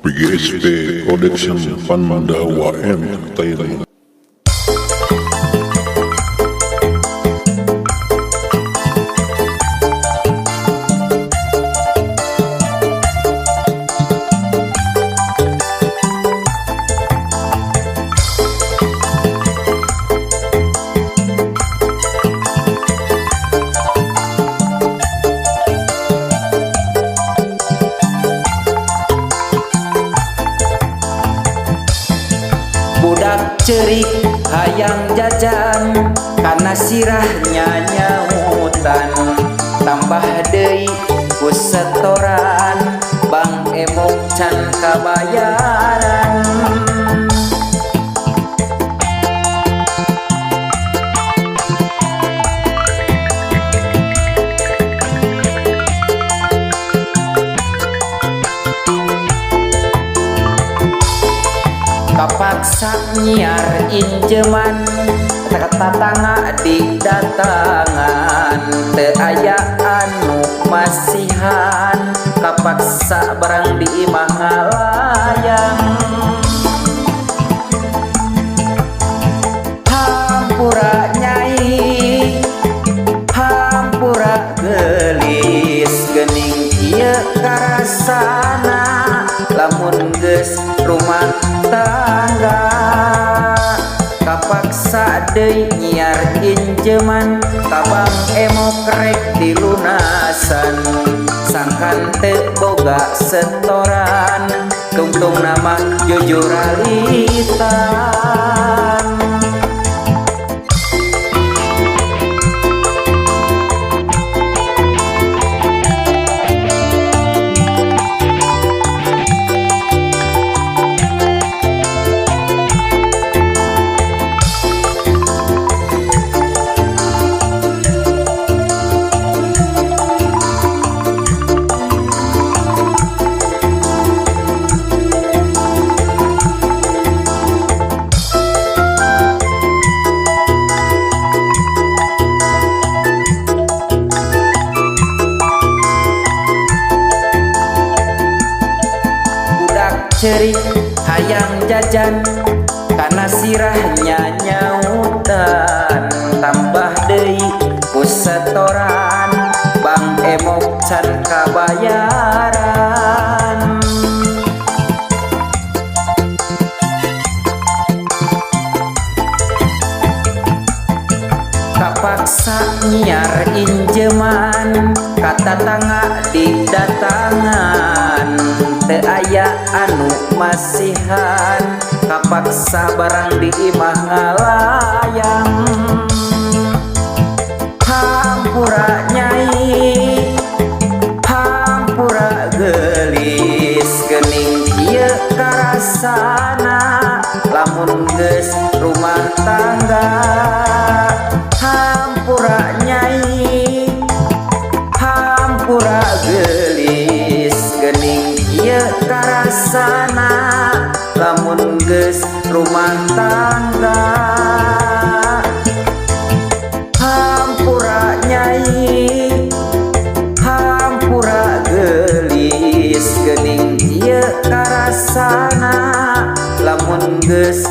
PGSP Production Pandawa Entertainment. Budak cerik hayang jajan kana sirahnya nyautan, tambah deui ku setoran Bang Emok can kabayaran. Kapaksa nyiar injeman tetangga didatangan, teu aya anu masihan, kapaksa barang di imah ngalayang. Hampura nyai, hampura geulis, geuning kieu karasana lamun geus rumah tangga. Kapaksa deui nyiar injeman ka Bang Emok rek dilunasan, sangkan teu boga setoran, tungtung nama jujuralitan. Budak cerik hayang jajan kana sirahnya nyautan, tambah deui ku setoran Bang Emok can kabayaran. Kapaksa nyiar injeman ka tatangga didatangan, teu aya anu masihan, kapaksa barang di imah ngalayang. Hampura nyai, hampura geulis, geuning kieu karasana lamun geus rumah tangga. Hampura nyai, hampura geulis, geuning kieu karasana lamun geus rumah tangga. Hampura nyai, hampura geulis, geuning kieu karasana lamun geus